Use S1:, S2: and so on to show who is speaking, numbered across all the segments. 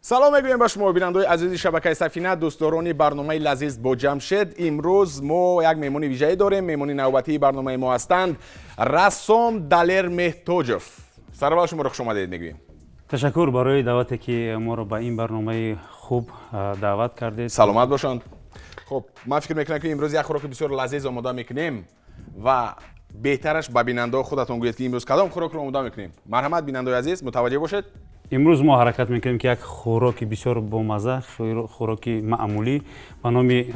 S1: Салом мегӯем ба шумо, бинандаои азизи шабакаи Сафина, дӯстдорони барномаи Лазиз бо Ҷамшед. Имрӯз мо як меҳмони вижаӣ дорем. Меҳмони навбатии барномаи мо ҳастанд рассом Далер Меҳтоҷов. Сараввал шуморо хушомадед мегӯем.
S2: Ташаккур барои даъвате, ки моро ба ин барномаи хуб даъват кардед.
S1: Саломат бошанд. Хуб, ман фикр мекунам, ки имрӯз як хӯроки бисёр лазиз омода мекунем ва беҳтараш ба бинандао худатон гӯед, ки имрӯз кадом хӯрокро омода мекунем. Марҳамат, бинандаои азиз, мутаваҷҷеҳ бошед.
S2: Имрӯз мо ҳаракат мекунем, ки як хӯроки бисёр бомазза, хӯроки маъмулӣ ба номи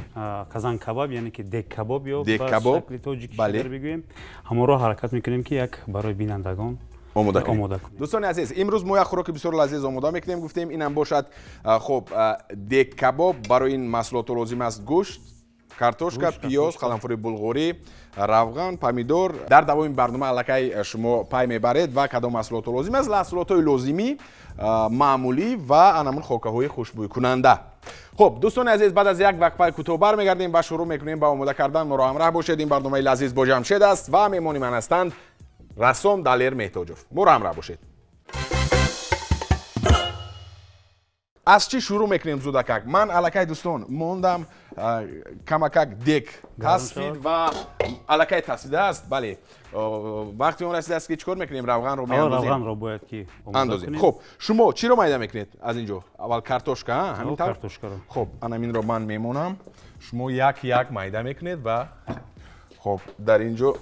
S2: казан кабаб, яъне ки дег кабоб ё ба шакли тоҷикӣ бигӯем, ҳамонро ҳаракат мекунем, ки як барои бинандагон
S1: омода кунем. Дӯстони азиз, имрӯз мо як хӯроки бисёр лазиз омода мекунем, гуфтем, инам бошад, хуб, дег кабоб. Барои ин маҳсулоту лозим аст гӯшт, картошка, пиёз, қаламфури булғурӣ, равған, помидор. Дар давоми барнома аллакай шумо пай мебаред ва кадом маҳсулоту лозим аст. Маҳсулотҳои лозимӣ маъмулӣ ва анамун хокаҳои хушбӯйкунанда. Хуб, дӯстони азиз, баъд аз як вақфаи кӯтоҳ бармегардем ва шурӯъ мекунем ба омода кардан. Моро ҳамроҳ бошед. Ин барномаи Лазиз бо Ҷамшед аст ва меҳмони ман ҳастанд рассом Далер Меҳтоҷов. Моро ҳамроҳ бошед. Аз чӣ шурӯъ мекунем зудакак? Ман аллакай, дӯстон, мондам камакак дег тасфид ва аллакай тасфидааст. Бале, вақти он расидааст, ки чӣ кор мекунем? Равғанро меандозем.
S2: Равғанро бояд ки
S1: андозем. Хуб, шумо чиро майда мекунед аз ин ҷо? Аввал картошка, ҳамин тавр?
S2: Картошкаро.
S1: Хуб, анаминро ман мемонам, шумо як як майда мекунед. Ва хуб, дар ин ҷо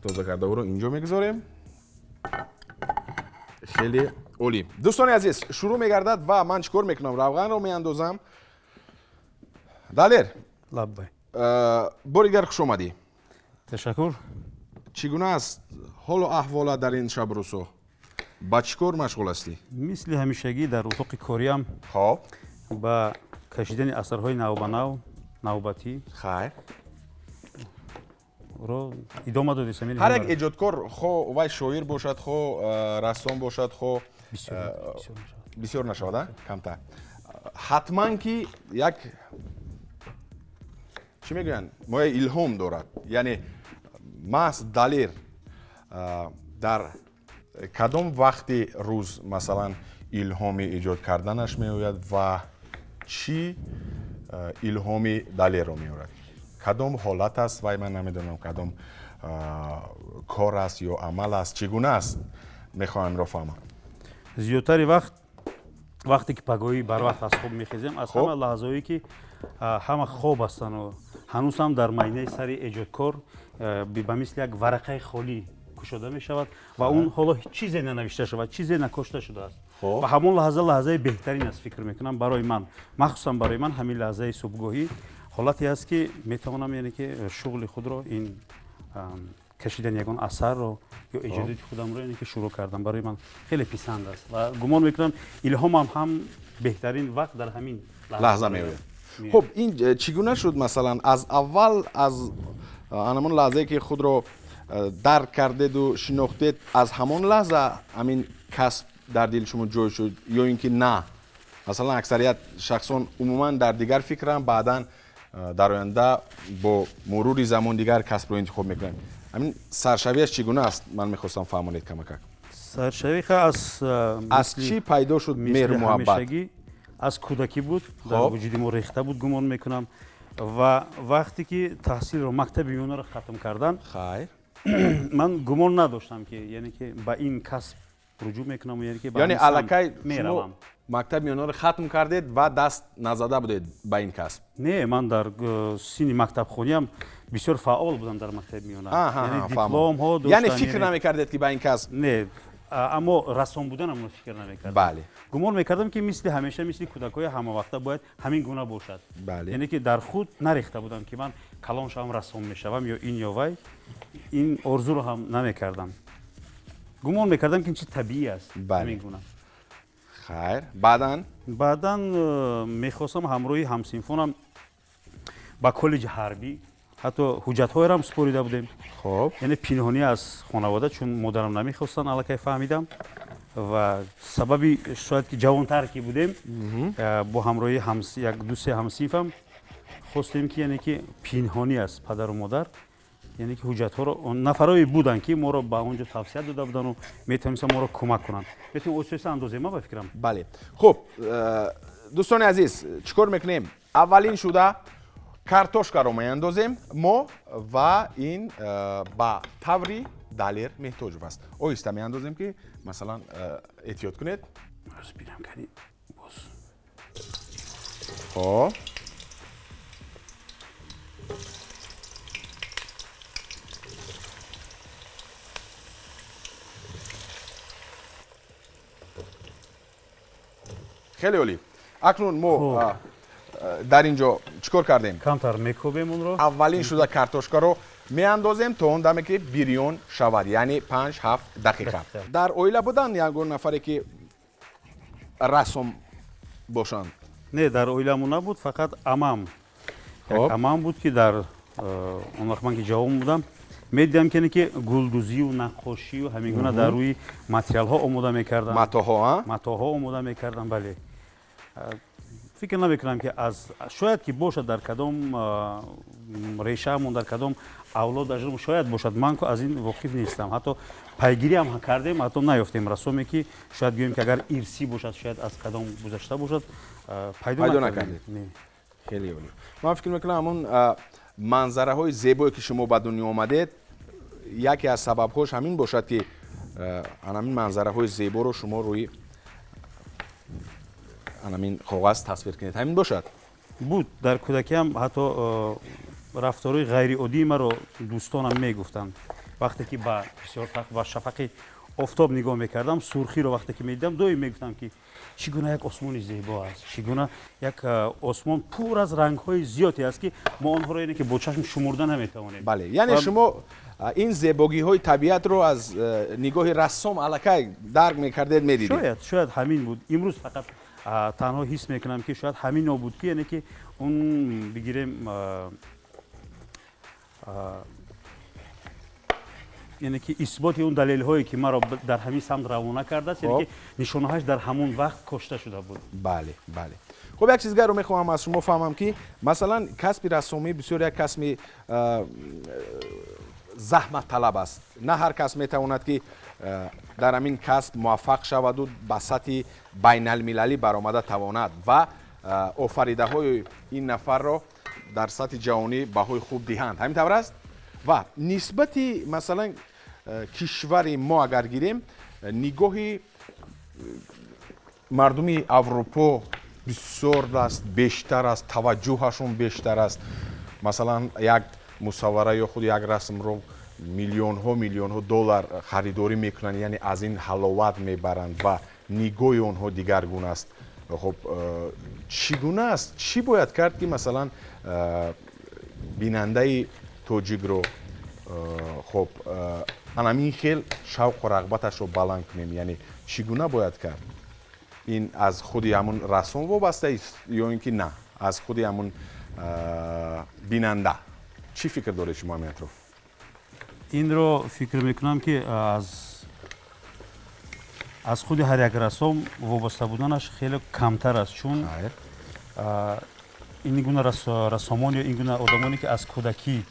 S1: тоза кардаҳоро инҷо мегузорем. Хеле олӣ, дӯстони азиз, шурӯъ мегардад ва ман чӣ кор мекунам? Равғанро меандозам. Далер!
S2: Лаббай.
S1: Бори дигар хуш омадӣ.
S2: Ташаккур.
S1: Чӣ гуна аст ҳолу аҳвола дар ин шабрӯзҳо? Ба чӣ кор машғул ҳастӣ?
S2: Мисли ҳамешагӣ дар утоқи кориам.
S1: Хоб.
S2: Ба кашидани асарҳои навбанав, навбатӣ.
S1: Хайр.
S2: Ро идома додистам.
S1: Ҳар як эҷодкор, хо вай шоир бошад, хо рассом бошад, хо бисёр нашавад, камтар, ҳатман ки як, чӣ мегӯянд, моя илҳом дорад. Яъне маҳз Далер дар кадом вақти рӯз, масалан, илҳоми эҷод карданаш меояд ва чӣ илҳоми Далерро меорад? Кадом ҳолат аст? Вай, ман намедонам, кадом кор аст ё амал аст, чӣ гуна аст, мехоҳам инро фаҳмам.
S2: Зиёдтари вақт вақте ки пагоҳӣ барвақт аз хоб мехезем, аз ҳама лаҳзаҳое ки ҳама хоб ҳастану ҳанӯз ҳам дар майнаи сари эҷодкор ба мисли як варақаи холӣ кушода мешавад ва он ҳоло чизе нанавишта шавад, чизе накошта шудааст, ва ҳамон лаҳза лаҳзаи беҳтарин аст, фикр мекунам, барои ман, махсусан барои ман ҳамин лаҳзаи субҳгоҳӣ ҳолате аст, ки метавонам, яъне ки шуғли худро, ин кашидани ягон асарро ё эҷодияти худамро, яъне ки шурӯъ кардам, барои ман хеле писанд аст ва гумон мекунам, илҳомам ҳам беҳтарин вақт дар ҳамин
S1: лаҳза меояд. Хуб, ин чӣ гуна шуд? Масалан, аз аввал, аз анамон лаҳзае ки худро дарк кардеду шинохтед, аз ҳамон лаҳза ҳамин касб дар дили шумо ҷой шуд ё ин ки на? Масалан, аксарият шахсон умуман дар дигар фикрам, баъдан дар оянда бо мурури замон дигар касбро интихоб мекунанд. Ҳамин саршавиаш чӣ гуна аст, ман мехостам фаҳмонед камакак.
S2: Саршавӣ аз
S1: аз чӣ пайдо шуд меҳру муҳаббат?
S2: Аз кӯдакӣ буд, дар вуҷуди мо рехта буд, гумон мекунам. Ва вақте ки таҳсилро, мактаби миёнаро хатм кардан,
S1: хайр,
S2: ман гумон надоштам, ки яъне ки ба ин касб руҷӯъ мекунам, яъне ки
S1: яъне аллакай меравам. Мактаби миёнаро хатм кардед ва даст назада будед ба ин касб?
S2: Не, ман дар синни мактабхониам бисёр фаъол будам дар мактаби миёна. Дипломҳо.
S1: Яъне фикр намекардед, ки ба ин касб?
S2: Не, аммо рассом буданамро фикр намекардам. Гумон мекардам, ки мисли ҳамеша, мисли кӯдакҳои ҳамавақта бояд ҳамин гуна бошад. Яъне ки дар худ нарехта будам, ки ман калон шавам, рассом мешавам ё ин ё вай. Ин орзуро ҳам намекардам. Гумон мекардам, ки ин чиз табиӣ аст, ҳамин гуна.
S1: Хайр, баъдан?
S2: Баъдан мехостам ҳамроҳи ҳамсинфонам ба коллеҷи ҳарбӣ, ҳатто ҳуҷҷатҳоеро супорида будем. Яъне пинҳонӣ аз хонавода, чун модарам намехостанд, аллакай фаҳмидам ва сабаби шояд ки ҷавонтар ки будем, бо ҳамроҳи як ду се ҳамсинфам хостем, ки яъне ки пинҳонӣ аз падару модар. Яъне ки ҳуҷҷатҳоро нафарое буданд, ки моро ба он ҷо тавсия дода будану метавонистанд моро кӯмак кунанд. Метавонем оҳиста андозем, ма ба фикрам.
S1: Бале. Хуб, дӯстони азиз, чӣ кор мекунем? Аввалин шуда картошкаро меандозем мо ва ин ба таври Далер Меҳтоҷов аст. Оҳиста меандозем, ки масалан эҳтиёт кунед.
S2: Бинам кани боз.
S1: Хоб. Хеле олӣ. Акнун мо дар ин ҷо чӣ кор кардем?
S2: Камтар мекӯбем онро.
S1: Аввалин шуда картошкаро меандозем то он даме, ки бирён шавад, яъне 5-7 дақиқа. Дар оила буданд ягон нафаре, ки рассом бошанд?
S2: Не, дар оиламон набуд, фақат амам. Як амам буд, ки дар он вақт ман ки ҷавон будам, медидам, ки гулдузию наққошию ҳамин гуна дар рӯи материалҳо омода мекардам.
S1: Матоҳо?
S2: Матоҳо омода мекардам, бале. Фикр намекунам, ки аз шояд ки бошад дар кадом решаамон, дар кадом авлод ажрум шояд бошад. Ман аз ин воқиф нестам. Ҳатто пайгириам кардем, ҳатто наёфтем рассоме, ки шояд гӯем, ки агар ирсӣ бошад, шояд аз кадом гузашта бошад, пайдо накардем.
S1: Хеле олӣ. Ман фикр мекунам, ҳамон манзараҳои зебое, ки шумо ба дунё омадед, яке аз сабабҳош ҳамин бошад, ки ҳамин манзараҳои зеборо шумо рӯи ҳамин коғаз тасвир кунед. Ҳамин бошад?
S2: Буд. Дар кӯдакиам ҳатто рафторҳои ғайриоддии маро дӯстонам мегуфтанд. Вақте ки ба бисёр ба шафақи офтоб нигоҳ мекардам, сурхиро вақте ки медидам, доим мегуфтам, ки чӣ гуна як осмони зебо аст, чӣ гуна як осмон пур аз рангҳои зиёде аст, ки мо онҳоро яъне ки бо чашм шумурда наметавонем.
S1: Бале, яъне шумо ин зебогиҳои табиатро аз нигоҳи рассом аллакай дарк мекардед, медидед.
S2: Шояд ҳамин буд. Имрӯз фақат танҳо ҳис мекунам, ки шояд ҳамино буд, ки яъне ки он бигирем, яъне ки исботи он далелҳое, ки маро дар ҳамин самт равона кардааст, яъне ки нишонаҳояш дар ҳамон вақт кошта шуда буд.
S1: Бале, бале. Хуб, як чиз дигарро мехоҳам аз шумо фаҳмам, ки масалан касби рассомӣ бисёр як касби заҳматталаб аст. На ҳар кас метавонад, ки дар ҳамин касб муваффақ шаваду ба сатҳи байналмилалӣ баромада тавонад ва офаридаҳои ин нафарро дар сатҳи ҷаҳонӣ баҳои хуб диҳанд. Ҳамин тавр аст? Ва нисбати масалан кишвари мо агар гирем, нигоҳи мардуми Аврупо бисёр аст, бештар аст, таваҷҷӯҳашон бештар аст. Масалан, як мусаввара ё худ як расмро миллионҳо миллионҳо доллар харидорӣ мекунанд, яъне аз ин ҳаловат мебаранд ва нигоҳи онҳо дигаргун аст. Хуб, чӣ гуна аст? Чӣ бояд кард, ки масалан бинандаи тоҷикро, хуб, анамин хел шавқу рағбаташро баланд кунем? Яъне чӣ гуна бояд кард? Ин аз худи ҳамун рассом вобаста ё ин ки на, аз худи ҳамун бинанда? Чӣ фикр доред шумо ҳамин атроф?
S2: Инро фикр мекунам, ки аз худи ҳар як рассом вобаста буданаш хеле камтар аст, чун ин гуна рассомон ё ин гуна одамоне, ки аз кӯдакӣ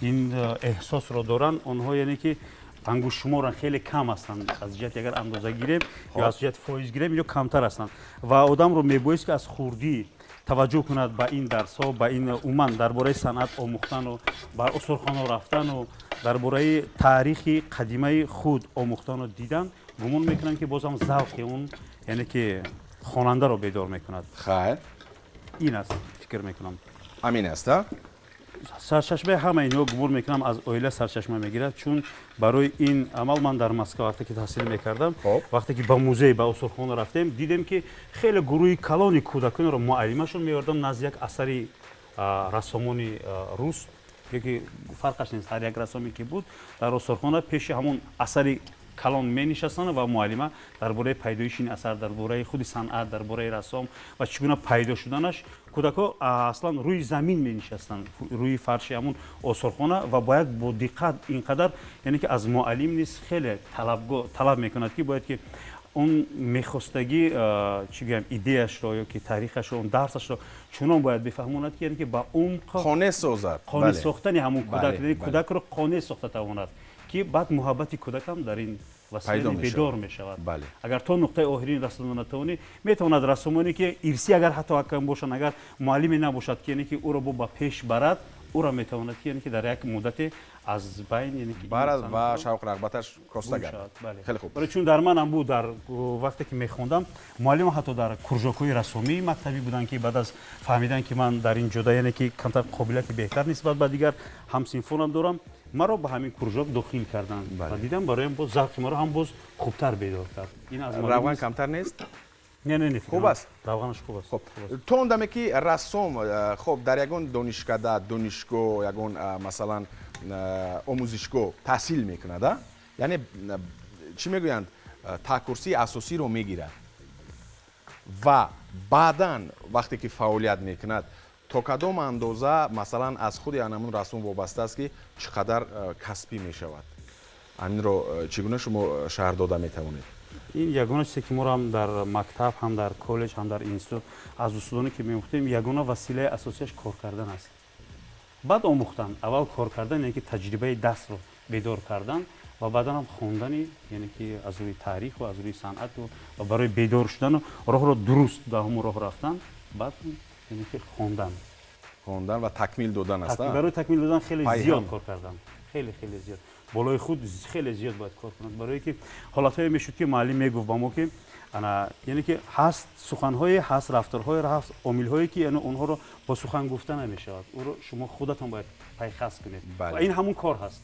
S2: ин эҳсосро доранд, онҳо яъне ки ангуштшуморанд, хеле кам ҳастанд. Аз ҷиҳати агар андоза гирем ё аз ҷиҳати фоиз гирем, ё камтар ҳастанд. Ва одамро мебоист, ки аз хурдӣ таваҷҷӯҳ кунад ба ин дарсҳо, ба ин умуман дар бораи санъат омӯхтану ба осорхона рафтану дар бораи таърихи қадимаи худ омӯхтану дидан. Гумон мекунам, ки бозам завқи он яъне ки хонандаро бедор мекунад.
S1: Хайр.
S2: Ин аст, фикр мекунам.
S1: Ҳамин аст, а?
S2: Сарчашмаи ҳама инҳо, гумон мекунам, аз оила сарчашма мегирад, чун барои ин амал ман дар Москва вақте ки таҳсил мекардам, вақте ки ба музей, ба осорхона рафтем, дидем, ки хеле гурӯҳи калони кӯдаконро муаллимашон меовардам назди як асари рассомони рус, ки фарқаш нест, ҳар як рассоме ки буд дар осорхона, пеши ҳамон асари калон менишастанд ва муаллима дар бораи пайдоиши ин асар, дар бораи худи санъат, дар бораи рассом ва чӣ гуна пайдо шуданаш кӯдакҳо аслан рӯи замин менишастанд, рӯи фарши ҳамун осорхона ва бояд бо диққат ин қадар, яъне ки аз муаллим низ хеле талаб мекунад, ки бояд ки он мехостагӣ чӣ гӯям идеяшро ё ки таърихашро, он дарсашро чунон бояд бифаҳмонад, ки яъне ки ба умқ
S1: қонеъ созад,
S2: қонеъ сохтани ҳамун кӯдак, кӯдакро қонеъ сохта тавонад, ки баъд муҳаббати кӯдакам дар ин васила бедор мешавад. Агар то нуқтаи охирин расонда натавонӣ, метавонад рассомоне ки ирсӣ агар ҳатто акам бошанд, агар муаллиме набошад, ки яъне ки ӯро ба пеш барад, ӯро метавонад ки яъне ки дар як муддате аз байн яъне ки
S1: барад ва шавқ рағбаташ коста гардад. Хеле хуб.
S2: Барои чун дар манам буд, дар вақте ки мехондам, муаллим ҳатто дар кружокҳои рассомии мактабӣ буданд, ки баъд аз фаҳмидан ки ман дар ин ҷода яъне ки камтар қобилияти беҳтар нисбат ба дигар ҳамсинфонам дорам, маро ба ҳамин кружок дохил карданд ва дидам бароям боз завқи маро ҳам боз хубтар бедор кард. Ин аз
S1: равған камтар нест?
S2: Не, не, не,
S1: хуб аст.
S2: Равғанаш хуб аст.
S1: Хуб, то он даме ки рассом хуб дар ягон донишкада, донишгоҳ, ягон масалан омӯзишгоҳ таҳсил мекунад, яъне чӣ мегӯянд, таҳкурсии асосиро мегирад ва баъдан вақте ки фаъолият мекунад, то кадом андоза масалан аз худи анамун рассом вобаста аст, ки чӣ қадар касбӣ мешавад? Ҳаминро чӣ гуна шумо шарҳ дода метавонед?
S2: Ин ягона чизе ки моро ҳам дар мактаб, ҳам дар коллеҷ, ҳам дар институт аз устодоне ки меомӯхтем, ягона василаи асосияш кор кардан аст. Баъд омӯхтан, аввал кор кардан, яъне ки таҷрибаи дастро бедор кардан ва баъдан ҳам хондани, яъне ки аз рӯи таърих ва аз рӯи санъату ва барои бедор шудану роҳро дуруст ба ҳамон роҳ рафтан, баъд яъне ки хондан.
S1: Хондан ва такмил додан аст.
S2: Барои такмил додан хеле зиёд кор кардан. Хеле хеле зиёд. Болои худ хеле зиёд бояд кор кунад, барое ки ҳолатҳое мешуд ки муаллим мегуфт ба мо ки ана яъне ки ҳаст суханҳое, ҳаст рафторҳое, ҳаст омилҳое ки яъне онҳоро бо сухан гуфта намешавад, ӯро шумо худатон бояд пайхас кунед. Ва ин ҳамун кор ҳаст,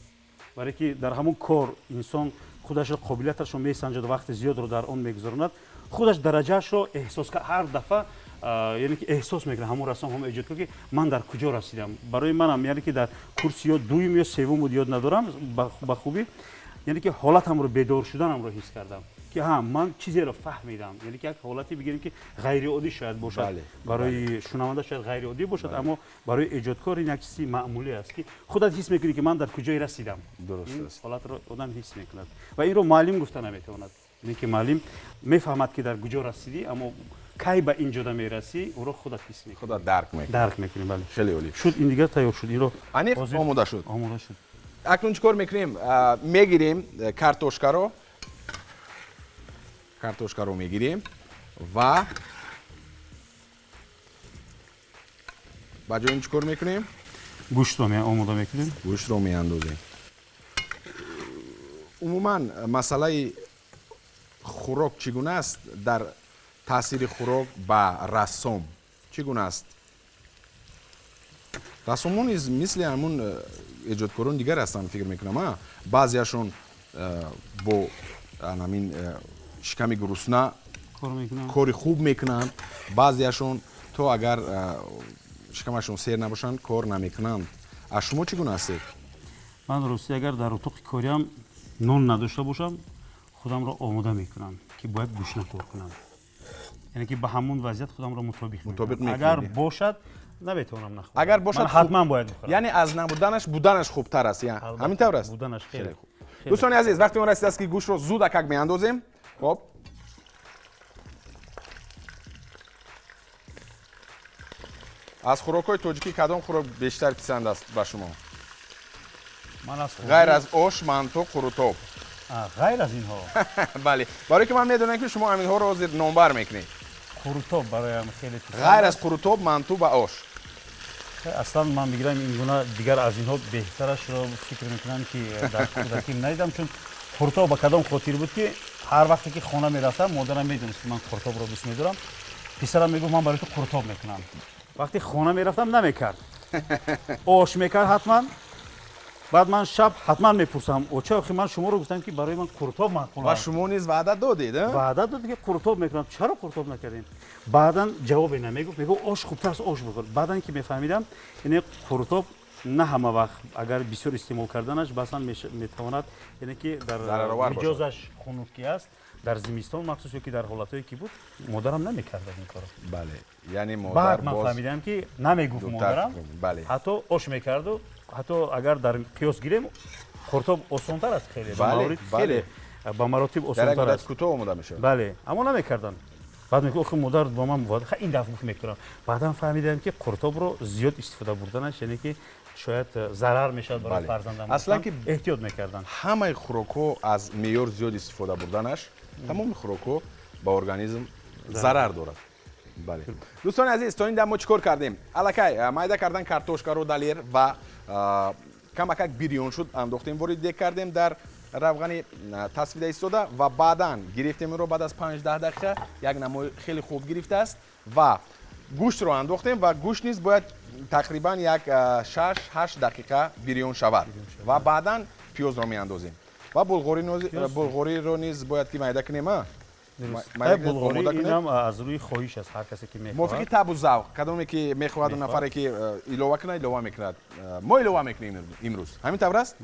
S2: барое ки дар ҳамун кор инсон худашро, қобилияташро месанҷад, вақти зиёдро дар он мегузаронад, худаш дараҷаашро эҳсос ҳар дафъа яъне ки эҳсос мекунад ҳамон рассом, ҳамон эҷодкор, ки ман дар куҷо расидам. Барои манам яъне ки дар курси ё дуюм ё севум буд, ёд надорам ба хубӣ, яъне ки ҳолатамро бедор шуданамро ҳис кардам, ки ҳа ман чизеро фаҳмидам, яъне ки як ҳолате бигирем ки ғайриоддӣ шояд бошад, барои шунаванда шояд ғайриоддӣ бошад, аммо барои эҷодкор ин як чизи маъмулӣ аст, ки худат ҳис мекунӣ ки ман дар куҷое расидам.
S1: Дуруст аст.
S2: Ҳолатро одам ҳис мекунад ва инро муаллим гуфта наметавонад. Яъне ки муаллим мефаҳмад ки дар куҷо расидӣ, аммо кай ба ин ҷода мерасӣ, ӯро худат ҳис мекунӣ.
S1: Худат дарк мекунӣ.
S2: Дарк мекунӣ, бале.
S1: Хеле олӣ.
S2: Шуд, ин дигар тайёр шуд. Инро
S1: аниқ омода шуд.
S2: Омода шуд.
S1: Акнун чӣ кор мекунем? Мегирем картошкаро. Картошкаро мегирем ва ба ҷои ин чӣ кор мекунем?
S2: Гӯштро омода мекунем.
S1: Гӯштро меандозем. Умуман масъалаи хӯрок чӣ гуна аст дар таъсири хӯрок ба рассом чӣ гуна аст? Рассомон низ мисли ҳамун эҷодкорон дигар ҳастанд, фикр мекунам. Баъзеашон бо ҳамин шиками гурусна кори хуб мекунанд, баъзеашон то агар шикамашон сер набошанд кор намекунанд. Аз шумо чӣ гуна ҳастед?
S2: Ман рости агар дар утоқи кориам нон надошта бошам, худамро омода мекунам, ки бояд гӯшна кор кунам. Яъне ки ба ҳамун вазъият худамро мутобиқ мекунам. Агар бошад, наметавонам нахӯрам.
S1: Агар бошад,
S2: ҳатман бояд бихӯрам.
S1: Яъне аз набуданаш буданаш хубтар аст. Ҳамин тавр аст?
S2: Буданаш хеле хуб.
S1: Дӯстони азиз, вақти он расидааст, ки гӯштро зуд акак меандозем. Хоб. Аз хӯрокҳои тоҷикӣ кадом хӯрок бештар писанд аст ба шумо? Ғайр аз ош, манту, қурутоб.
S2: Ғайр аз инҳо?
S1: Бале. Барои ки ман медонам, ки шумо ҳаминҳоро ҳозир номбар мекунед.
S2: Қурутоб бароям хеле писанд.
S1: Ғайр аз қурутоб, манту ва ош.
S2: Аслан ман мегирам ин гуна дигар аз инҳо беҳтарашро фикр мекунам, ки дар кӯдаким надидам, чун қурутоб ба кадом хотир буд, ки ҳар вақте ки хона мерафтам, модарам медонист, ки ман қурутобро дӯст медорам. Писарам мегуфт, ман барои ту қурутоб мекунам. Вақте хона мерафтам намекард. Ош мекард ҳатман. Баъд ман шаб ҳатман мепурсам, оча, охи ман шуморо гуфтам, ки барои ман қурутоб маъқул
S1: аст. Ва шумо низ ваъда додед, а?
S2: Ваъда додед, ки қурутоб мекунам. Чаро қурутоб накардем? Баъдан ҷавобе намегуфт, мегуфт ош хубтар аст, ош бихӯр. Баъдан ки мефаҳмидам, яъне қурутоб на ҳама вақт агар бисёр истеъмол карданаш баъзан метавонад, яъне ки дар миҷозаш хунукӣ аст, дар зимистон махсус ё ки дар ҳолатҳое ки буд, модарам намекард ин корро.
S1: Бале, яъне модар
S2: баъд ман фаҳмидам ки намегуфт модарам, ҳатто ош мекарду, ҳатто агар дар қиёс гирем, қуртоб осонтар аст хеле, хеле ба маротиб осонтар аст.
S1: Кӯтоҳ омода мешавад.
S2: Бале, аммо намекарданд. Баъд мегуфт, охи модар бо ман ин дафъа гуфт мекунам. Баъдан фаҳмидам ки қуртобро зиёд истифода бурданаш, яъне ки шояд зарар мешавад барои фарзандам.
S1: Аслан ки
S2: эҳтиёт мекарданд.
S1: Ҳамаи хӯрокҳо аз меъёр зиёд истифода бурданаш, тамоми хӯрокҳо ба организм зарар дорад. Бале. Дӯстони азиз, то ин дам мо чӣ кор кардем? Аллакай майда кардан картошкаро Далер ва камакак бирён шуд, андохтем, ворид дег кардем дар равғани тасфида истода ва баъдан гирифтем инро баъд аз 5-10 дақиқа як намои хеле хуб гирифтааст ва гӯштро андохтем ва гӯшт низ бояд тақрибан як 6-8 дақиқа бирён шавад ва баъдан пиёзро меандозем ва булғориро низ бояд ки майда кунем.
S2: Булғори инам аз рӯи хоҳиш аст, ҳар касе ки мехоҳад.
S1: Мувофиқи табу завқ, кадоме ки мехоҳад нафаре ки илова кунад, илова мекунад. Мо илова мекунем имрӯз. Ҳамин тавр аст?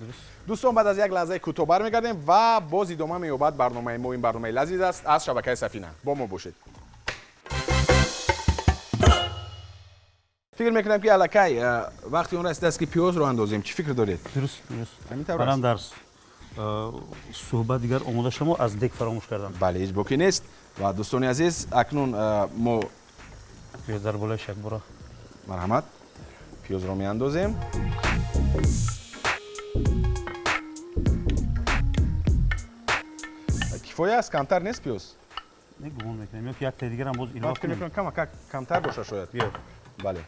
S1: Дӯстон, баъд аз як лаҳзаи кӯтоҳ бармегардем ва боз идома меёбад барномаи мо. Ин барномаи лазиз аст аз шабакаи Сафина. Бо мо бошед. Фикр мекунам ки аллакай вақти он расидааст ки пиёзро андозем. Чӣ фикр доред?
S2: Дуруст, дуруст. Ҳамин тавр аст? Дарс суҳбат дигар омода шумо аз дег фаромӯш кардам.
S1: Бале, ҳеҷ боке нест. Ва дӯстони азиз, акнун мо
S2: пиёз дар болои шакбура.
S1: Марҳамат, пиёзро меандозем. Кифоя аст, камтар нест пиёз?
S2: Не, гумон мекунам, ё ки як дигарам боз илова
S1: кунем. Фикр мекунам камтар боша шояд. Бале.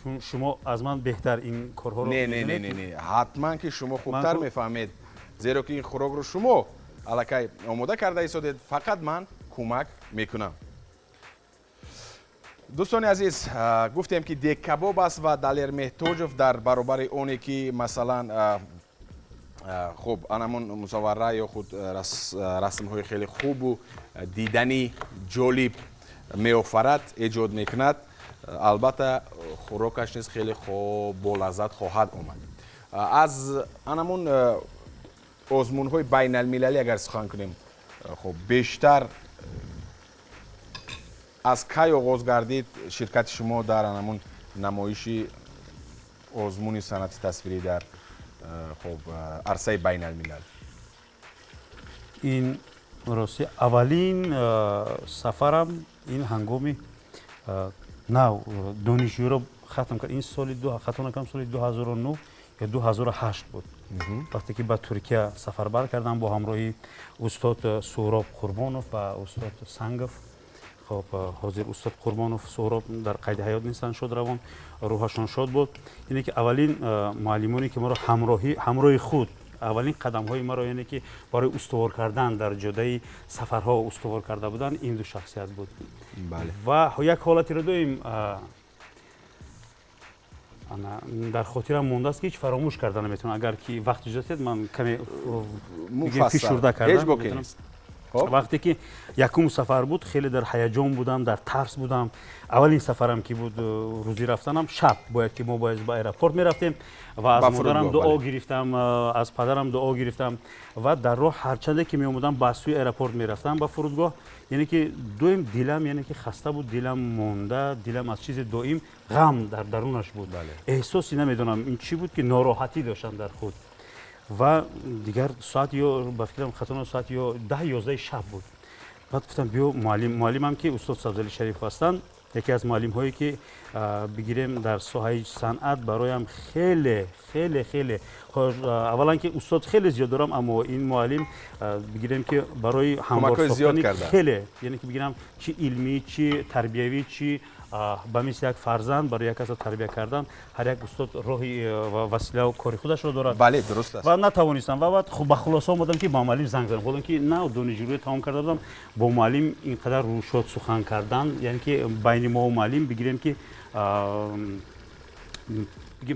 S2: Чун шумо аз ман беҳтар ин корҳоро
S1: Не, не, не, не, не. Ҳатман ки шумо хубтар мефаҳмед, зеро ки ин хӯрокро шумо аллакай омода карда истодед, фақат ман кӯмак мекунам. Дӯстони азиз, гуфтем ки дег кабоб аст ва Далер Меҳтоҷов дар баробари оне ки масалан хуб анамон мусаввара ё худ расмҳои хеле хубу дидани ҷолиб меофарад, эҷод мекунад, албатта хӯрокаш низ хеле болаззат хоҳад омад. Аз анамон озмунҳои байналмилалӣ агар сухан кунем, хуб бештар аз кай оғоз гардид ширкати шумо дар анамон намоиши озмуни санъати тасвирӣ дар хуб арсаи байналмилал?
S2: Ин рости аввалин сафарам ин ҳангоми нав донишҷӯиро хатм кард. Ин соли хато накардам, соли 2009 ё 2008 буд. Вақте ки ба Туркия сафарбар кардам бо ҳамроҳии устод Суҳроб Қурбонов ва устод Сангов. Хоб ҳозир устод Қурбонов, Суҳроб дар қайди ҳаёт нестанд, шодравон, рӯҳашон шод буд. Ине ки аввалин муаллимоне ки маро ҳамроҳи худ аввалин қадамҳои маро, яъне ки барои устувор кардан дар ҷодаи сафарҳо устувор карда буданд, ин ду шахсият буд. Ва як ҳолатеро доим дар хотирам мондааст ки ҳеҷ фаромӯш карда наметавонам. Агар ки вақт иҷозат диҳед, ман каме фишурда кардам. Вақте ки якум сафар буд, хеле дар ҳаяҷон будам, дар тарс будам. Аввалин сафарам ки буд, рӯзи рафтанам шаб бояд ки мо бояд ба аэропорт мерафтем ва аз модарам дуо гирифтам, аз падарам дуо гирифтам ва дар роҳ ҳарчанде ки меомадам ба сӯи аэропорт мерафтам, ба фурудгоҳ, яъне ки доим дилам, яъне ки хаста буд, дилам монда, дилам аз чизи доим ғам дар дарунаш буд. Эҳсоси намедонам ин чӣ буд ки нороҳатӣ доштам дар худ. Ва дигар соат ё ба фикрам хато соат ё 10-11 шаб буд. Баъд гуфтам биё муаллим, муаллимам ки устод Сабзали Шариф ҳастанд, яке аз муаллимҳое ки бигирем дар соҳаи санъат бароям хеле хеле хеле аввалан ки устод хеле зиёд дорам, аммо ин муаллим бигирем ки барои ҳамвор сохтани хеле, яъне ки бигирам чи илмӣ, чи тарбиявӣ, чи ба мисли як фарзанд барои як касро тарбия кардан ҳар як устод роҳи ва василаву кори худашро дорад.
S1: Бале, дуруст аст.
S2: Ва натавонистам ва баъд ба хулоса омадам ки ба муаллим занг задам. Худам ки нав донишҷӯӣ тамом карда будам, бо муаллим ин қадар рӯшод сухан кардан, яъне ки байни мо ва муаллим бигирем ки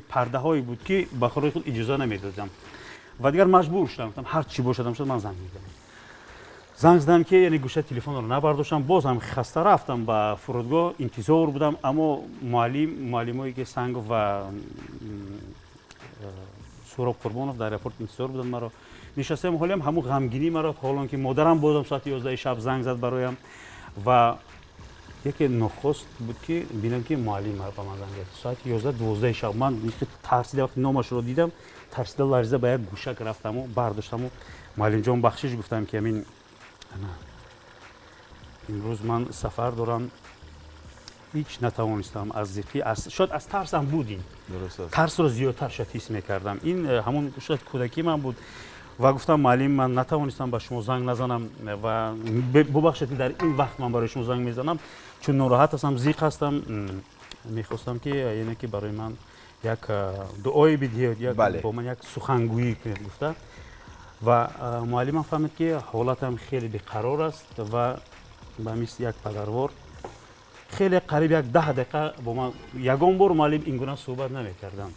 S2: пардаҳое буд ки ба худои худ иҷоза намедодам. Ва дигар маҷбур шудам, гуфтам ҳар чӣ бошадам шуд, ман занг мезанам. Занг задам ки яъне гӯшаи телефонро набардоштам, боз ҳам хаста рафтам ба фурудгоҳ, интизор будам, аммо муаллимое ки Сангов ва Суроб Қурбонов дар аэропорт интизор буданд маро. Нишастем, ҳолиам ҳамун ғамгинӣ маро, ҳолон ки модарам бозам соати 11 шаб занг зад бароям ва яке нохост буд ки бинам ки муаллим ба ман занг зад соати 11-12 шаб. Ман тарсида вақти номашро дидам, тарсида ларзида ба як гӯшак рафтаму бардоштаму муаллимҷон бахшиш гуфтам ки ҳамин имрӯз ман сафар дорам, ҳеҷ натавонистам аз зиқӣ, шояд аз тарсам буд, ин тарсро зиёдтар шояд ҳис мекардам. Ин ҳамон шояд кӯдакии ман буд ва гуфтам муаллим ман натавонистам ба шумо занг назанам ва бубахшед ки дар ин вақт ман барои шумо занг мезанам, чун нороҳат ҳастам, зиқ ҳастам, мехостам ки яъне ки барои ман як дуое бидиҳед, як бо ман як сухангӯӣ кунед гуфта. Ва муаллимам фаҳмид ки ҳолатам хеле беқарор аст ва ба мисли як падарвор хеле қариб як 10 дақиқа бо ман ягон бор муаллим ин гуна суҳбат намекардам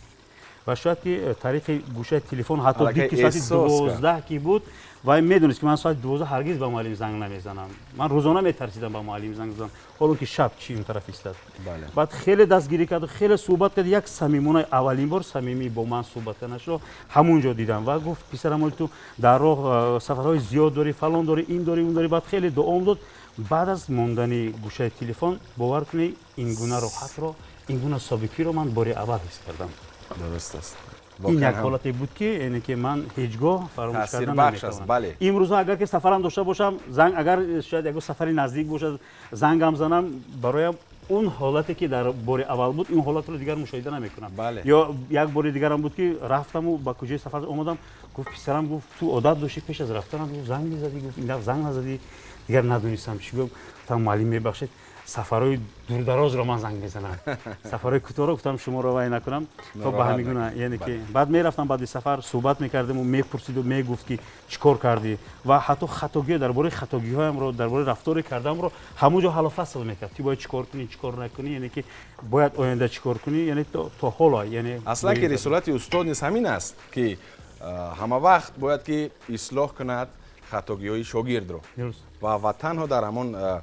S2: ва шояд ки тариқи гӯшаи телефон ҳатто дид ки соати 12 ки буд ва медонист ки ман соати 12 ҳаргиз ба муаллим занг намезанам. Ман рӯзона метарсидам ба муаллим занг занам, ҳоло ки шаб чи он тараф истад. Баъд хеле дастгирӣ кард, хеле суҳбат кард, як самимона аввалин бор самимӣ бо ман суҳбат карданашро ҳамон ҷо дидам ва гуфт писарам оли ту дар роҳ сафарҳои зиёд дорӣ, фалон дорӣ, ин дорӣ, он дорӣ. Баъд хеле дуом дод. Баъд аз мондани гӯшаи телефон бовар кунед ин гуна роҳатро, ин гуна собикиро ман бори аввал ҳис кардам.
S1: Дуруст аст.
S2: Ин як ҳолате буд ки яъне ки ман ҳеҷ гоҳ фаромӯш кардан наметавонам. Имрӯза агар ки сафарам дошта бошам, занг агар шояд ягон сафари наздик бошад, зангам занам, бароям он ҳолате ки дар бори аввал буд, ин ҳолатро дигар мушоҳида намекунам. Ё як бори дигарам буд ки рафтаму ба куҷои сафар омадам, гуфт писарам, гуфт ту одат доштӣ пеш аз рафтанам, гуфт занг мезадӣ, гуфт ин дафъа занг назадӣ, дигар надонистам чӣ гуфт. Гуфтам муаллим мебахшед, сафарҳои дурдарозро ман занг мезанам, сафарҳои кӯтоҳро гуфтам шуморо вай накунам. То ба ҳамин гуна яъне ки баъд мерафтам баъди сафар суҳбат мекардем, мепурсиду мегуфт ки чӣ кор кардӣ ва ҳатто хатогиҳо дар бораи хатогиҳоямро, дар бораи рафтори кардамро ҳамон ҷо ҳаллу фасл мекард. Ту бояд чӣ кор кунӣ, чӣ кор накунӣ, яъне ки бояд оянда чӣ кор кунӣ, яъне то ҳоло яъне
S1: аслан ки рисолати устод низ ҳамин аст ки ҳама вақт бояд ки ислоҳ кунад хатогиҳои шогирдро ва танҳо дар ҳамон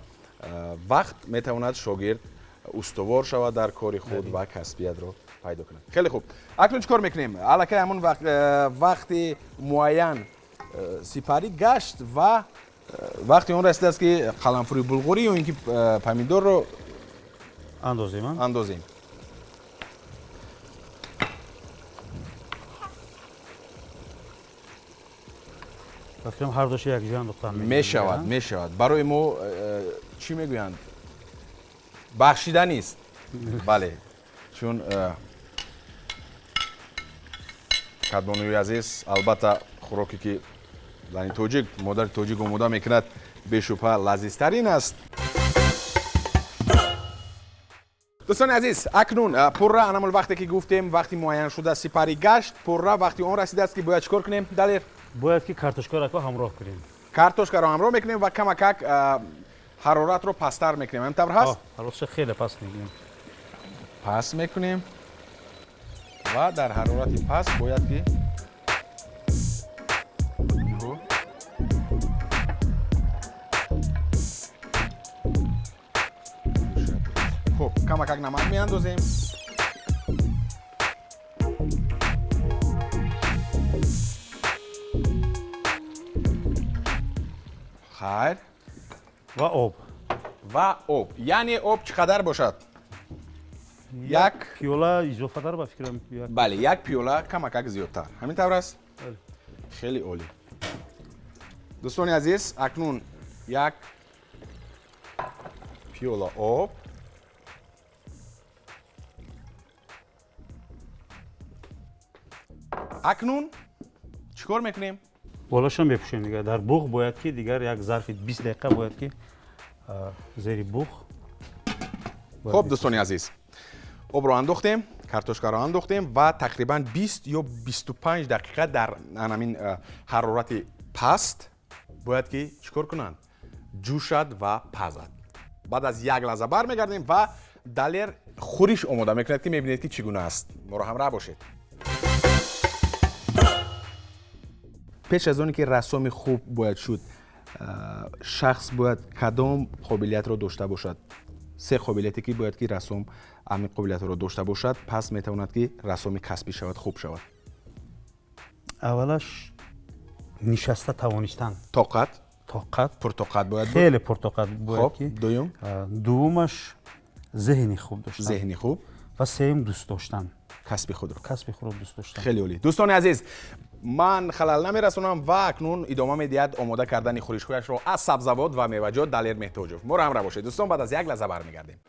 S1: вақт метавонад шогирд устувор шавад дар кори худ ва касбиятро пайдо кунад. Хеле хуб, акнун чӣ кор мекунем? Аллакай ҳамон вақти муайян сипарӣ гашт ва вақти он расидааст ки қаламфури булғурӣ ё ин ки помидорро
S2: андозем.
S1: Андозем.
S2: Фикрам ҳар душа якҷоя андохтан
S1: мешавад. Мешавад. Барои мо чӣ мегӯянд? Бахшида нест. Бале, чун кадбонуи азиз, албатта хӯроке ки зани тоҷик, модари тоҷик омода мекунад, бешубҳа лазизтарин аст. Дӯстони азиз, акнун пурра анамул вақте ки гуфтем, вақти муайян шуда сипарӣ гашт, пурра вақти он расидааст ки бояд чӣ кор кунем? Далер,
S2: бояд ки картошкаро ҳамроҳ кунем.
S1: Картошкаро ҳамроҳ мекунем ва камакак ҳароратро пасттар мекунем. Ҳамин тавр ҳаст?
S2: Ҳароратро хеле паст мекунем.
S1: Паст мекунем ва дар ҳарорати паст бояд ки хуб камакак намак меандозем. Хайр.
S2: Ва об.
S1: Ва об. Яъне об чӣ қадар бошад? Як
S2: пиёла изофатар ба фикрам.
S1: Бале, як пиёла камакак зиёдтар. Ҳамин тавр аст? Хеле олӣ. Дӯстони азиз, акнун як пиёла об. Акнун чӣ кор мекунем?
S2: Болашро мепӯшем дигар. Дар буғ бояд ки дигар як зарфи 20 дақиқа бояд ки зери буғ.
S1: Хуб, дӯстони азиз, обро андохтем, картошкаро андохтем ва тақрибан 20 ё 25 дақиқа дар ҳамин ҳарорати паст бояд ки чӣ кор кунанд? Ҷӯшад ва пазад. Баъд аз як лаҳза бармегардем ва Далер хӯриш омода мекунад ки мебинед ки чӣ гуна аст. Моро ҳамроҳ бошед. Пеш аз оне ки рассоми хуб бояд шуд, шахс бояд кадом қобилиятро дошта бошад? Се қобилияте ки бояд ки рассом ҳамин қобилиятро дошта бошад, пас метавонад ки рассоми касбӣ шавад, хуб шавад.
S2: Аввалаш нишаста тавонистан.
S1: Тоқат.
S2: Тоқат.
S1: Пуртоқат бояд буд.
S2: Хеле пуртоқат бояд ки.
S1: Дуюм?
S2: Дуюмаш зеҳни хуб доштан.
S1: Зеҳни хуб.
S2: Ва сеюм дӯст доштан.
S1: Касби худро.
S2: Касби худро дӯст доштан.
S1: Хеле олӣ. Дӯстони азиз, ман халал намерасонам ва акнун идома медиҳад омода кардани хӯришҳояшро аз сабзавот ва меваҷот Далер Меҳтоҷов. Моро ҳамроҳ бошед дӯстон, баъд аз як лаҳза бармегардем.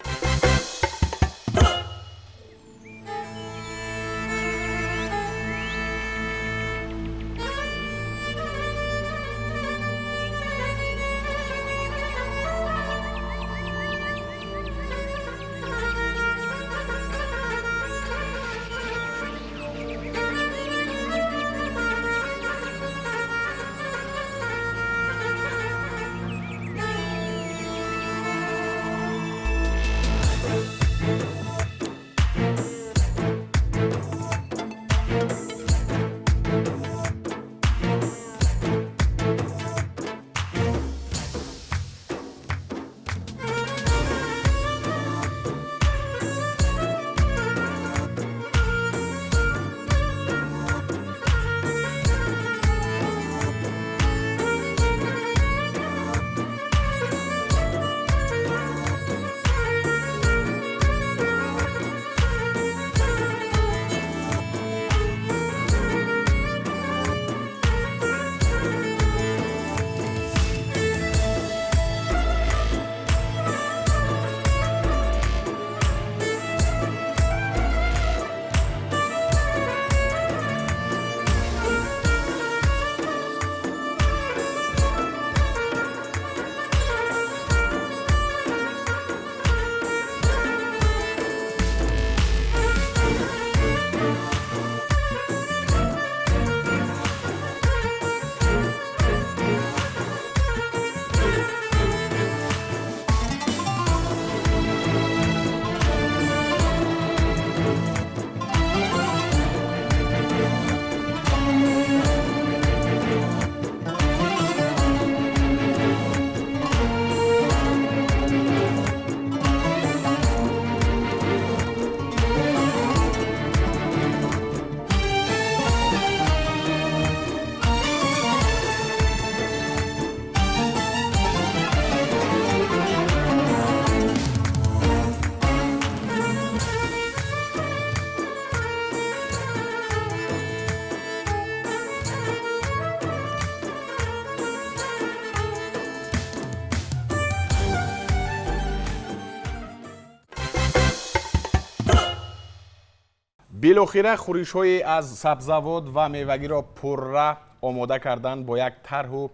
S1: Билохира хӯришҳои аз сабзавот ва мевагиро пурра омода кардан бо як тарҳу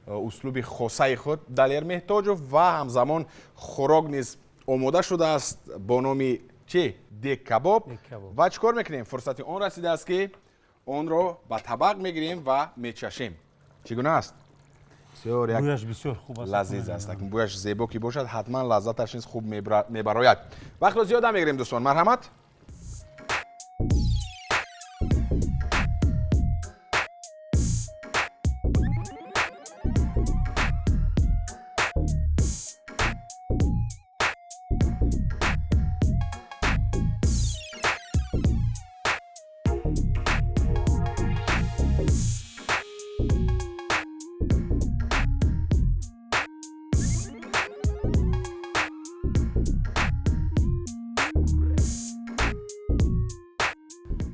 S1: услуби хосаи худ Далер Меҳтоҷов ва ҳамзамон хӯрок низ омода шудааст бо номи чӣ? Дег кабоб. Ва чӣ кор мекунем? Фурсати он расидааст, ки онро ба табақ мегирем ва мечашем. Чӣ гуна аст?
S2: Бӯяш бисёр хуб аст.
S1: Лазиз аст. Бӯяш зебо ки бошад, ҳатман лаззаташ низ хуб мебарояд. Вақтро зиёда мегирем дӯстон, марҳамат.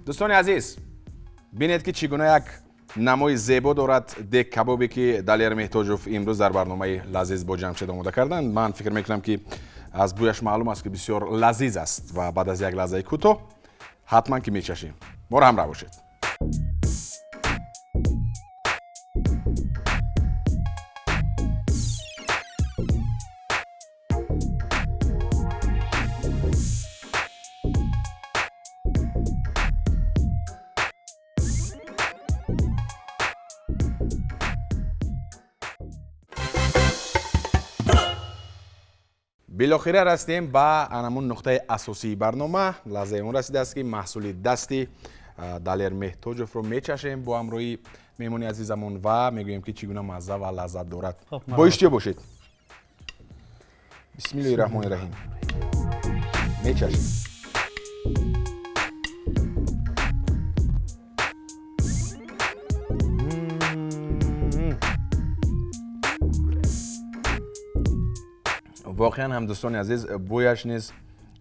S1: Дӯстони азиз, бинед ки чӣ гуна як намои зебо дорад дег кабобе ки Далер Меҳтоҷов имрӯз дар барномаи Лазиз бо Ҷамшед омода карданд. Ман фикр мекунам, ки аз бӯяш маълум аст, ки бисёр лазиз аст ва баъд аз як лаҳзаи кӯтоҳ ҳатман ки мечашем. Моро ҳамроҳ бошед. Билохира расидем ба анамун нуқтаи асосии барнома. Лаҳзаи он расидааст, ки маҳсули дасти Далер Меҳтоҷовро мечашем бо ҳамроҳии меҳмони азизамон ва мегӯем, ки чӣ гуна мазза ва лаззат дорад. Бо иштиё бошед. Бисмиллоҳи раҳмони раҳим. Мечашем. Воқеан ҳам, дӯстони азиз, бӯяш низ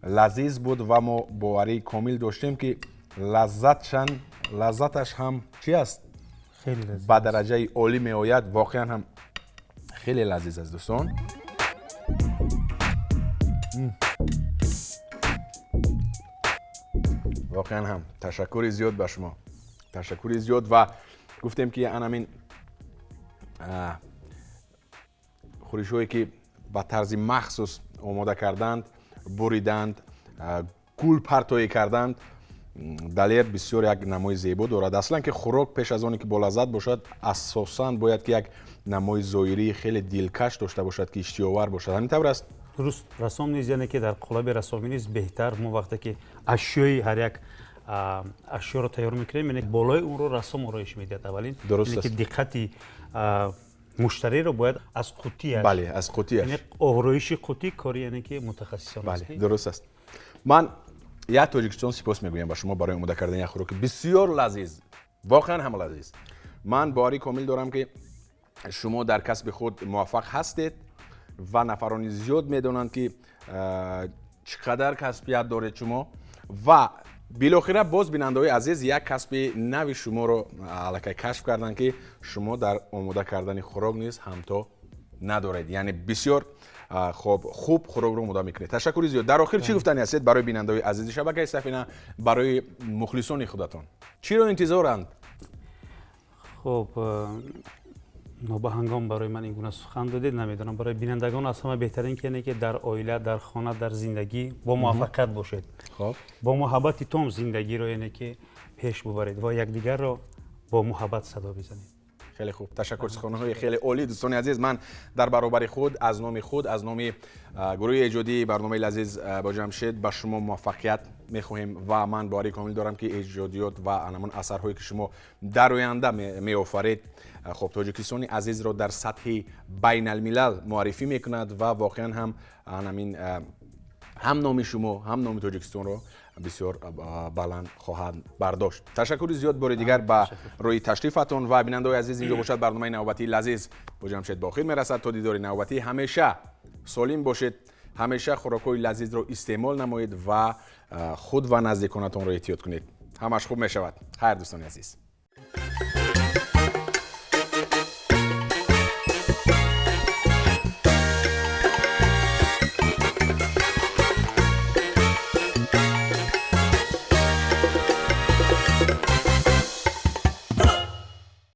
S1: лазиз буд ва мо боварии комил доштем, ки лаззаташ ҳам чӣ аст? Ба дараҷаи олӣ меояд. Воқеан ҳам хеле лазиз аст, дӯстон. Воқеан ҳам ташаккури зиёд ба шумо, ташаккури зиёд. Ва гуфтем, ки анамин хӯришҳое, ки ба тарзи махсус омода карданд, буриданд, гул партоӣ карданд, Далер бисёр як намои зебо дорад. Аслан ки хӯрок пеш аз оне ки болаззат бошад, асосан бояд ки як намои зоҳирии хеле дилкаш дошта бошад, ки иштиҳовар бошад. Ҳамин тавр аст?
S2: Дуруст. Рассом низ, яъне ки дар қолаби рассомӣ низ беҳтар мо вақте ки ашёи ҳар як ашёро тайёр мекунем, яъне болои онро рассом ороиш медиҳад аввалин.
S1: Дуруст
S2: ки
S1: аст.
S2: Диққати муштариро бояд аз қуттияш,
S1: бале, аз қуттияш,
S2: яъне ороиши қуттӣ кори, яъне ки мутахассисон аст.
S1: Бале, дуруст аст. Ман як Тоҷикистон сипос мегӯям ба шумо барои омода кардани як хӯроки бисёр лазиз, воқеан ҳам лазиз. Ман боварии комил дорам, ки шумо дар касби худ муваффақ ҳастед ва нафарони зиёд медонанд, ки чӣ қадар касбият доред шумо. Ва билохира боз, бинандаҳои азиз, як касби нави шуморо аллакай кашф карданд, ки шумо дар омода кардани хӯрок низ ҳамто надоред, яъне бисёр хоб хуб хӯрокро омода мекунед. Ташаккури зиёд. Дар охир чӣ гуфтани ҳастед барои бинандаҳои азизи шабакаи Сафина, барои мухлисони худатон? Чиро интизоранд?
S2: Хуб, нобаҳангом барои ман ин гуна сухан додед, намедонам. Барои бинандагон аз ҳама беҳтарин ки яъне ки дар оила, дар хона, дар зиндагӣ бо муваффақият бошед, бо муҳаббати том зиндагиро, яъне ки пеш бубаред ва якдигарро бо муҳаббат садо бизанед.
S1: Хеле хуб, ташаккур, суханҳои хеле олӣ. Дӯстони азиз, ман дар баробари худ, аз номи худ, аз номи гурӯҳи эҷодии барномаи «Лазиз бо Ҷамшед» ба шумо муваффақият мехоҳем. Ва ман боварии комил дорам, ки эҷодиёт ва анамон асарҳое, ки шумо дар оянда меофаред, хоб, Тоҷикистони азизро дар сатҳи байналмилал муаррифӣ мекунад ва воқеан ҳам анамин ҳам номи шумо, ҳам номи Тоҷикистонро бисёр баланд хоҳанд бардошт. Ташаккури зиёд бори дигар ба рӯи ташрифатон. Ва бинандаҳои азиз, инҷо бошад барномаи навбатии «Лазиз бо Ҷамшед» ба охир мерасад. То дидори навбатӣ ҳамеша солим бошед, ҳамеша хӯрокҳои лазизро истеъмол намоед ва худ ва наздиконатонро эҳтиёт кунед. Ҳамаш хуб мешавад. Хайр, дӯстони азиз.